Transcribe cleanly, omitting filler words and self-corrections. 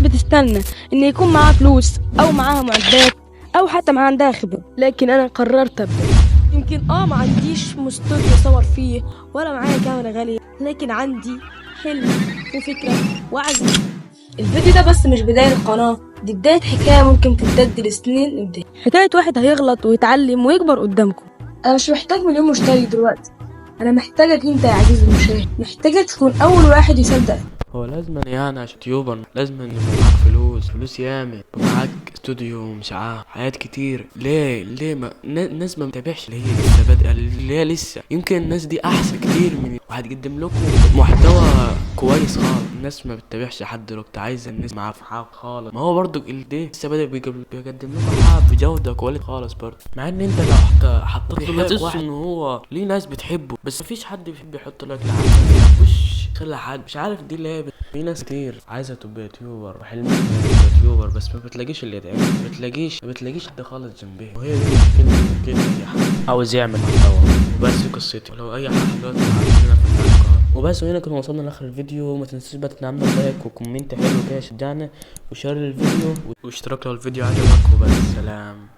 بتستنى ان يكون معاها فلوس او معاها معدات او حتى ما عندها خبرة، لكن انا قررت ابدا. يمكن ما عنديش استوديو اصور فيه ولا معايا كاميرا غالية، لكن عندي حلم وفكرة وعزم. الفيديو ده بس مش بداية القناة، دي بداية حكاية ممكن تمتد لسنين قدام. حكاية واحد هيغلط ويتعلم ويكبر قدامكم. انا مش محتاج مليون مشترك دلوقتي، انا محتاجك انت يا عزيزي المشاهد، محتاجك تكون اول واحد يصدق. هو لازم يعني عشان YouTuber لازم يبقى معاك فلوس، فلوس ياما، يبقى معاك استوديو، مش عارف حاجات كتير. ليه ما الناس ما بتتابعش اللي هي لسه بادئه، اللي هي لسه يمكن الناس دي احسن كتير من وهتقدم لكم محتوى كويس خالص. الناس ما بتتابعش حد دلوقتي، عايزه الناس معاها في حاجه خالص. ما هو برضو اللي ده لسه بادئ بيقدم لكم حاجه بجوده quality خالص برضو، مع ان انت لو حطيت له like واحد ان هو ليه ناس بتحبه، بس مفيش حد بيحب يحط like لحد، ما بيحبوش خلي حد مش عارف دي اللي هي في ناس كتير عايزه تبقى YouTuber وحلمها تبقى YouTuber، بس ما بتلاقيش اللي يدعمها، ما بتلاقيش حد خالص جنبها، وهي دي مشكلة كده. اي حد عاوز يعمل محتوى. وبس دي قصتي، ولو اي حد دلوقتي عارف لنا في التعليقات. وبس، وهنا كنا وصلنا لاخر الفيديو. ما تنسوش بقى تدعمنا ب like و comment حلو كده يشجعنا، و share الفيديو واشتراك لو الفيديو عجبك. وبس، سلام.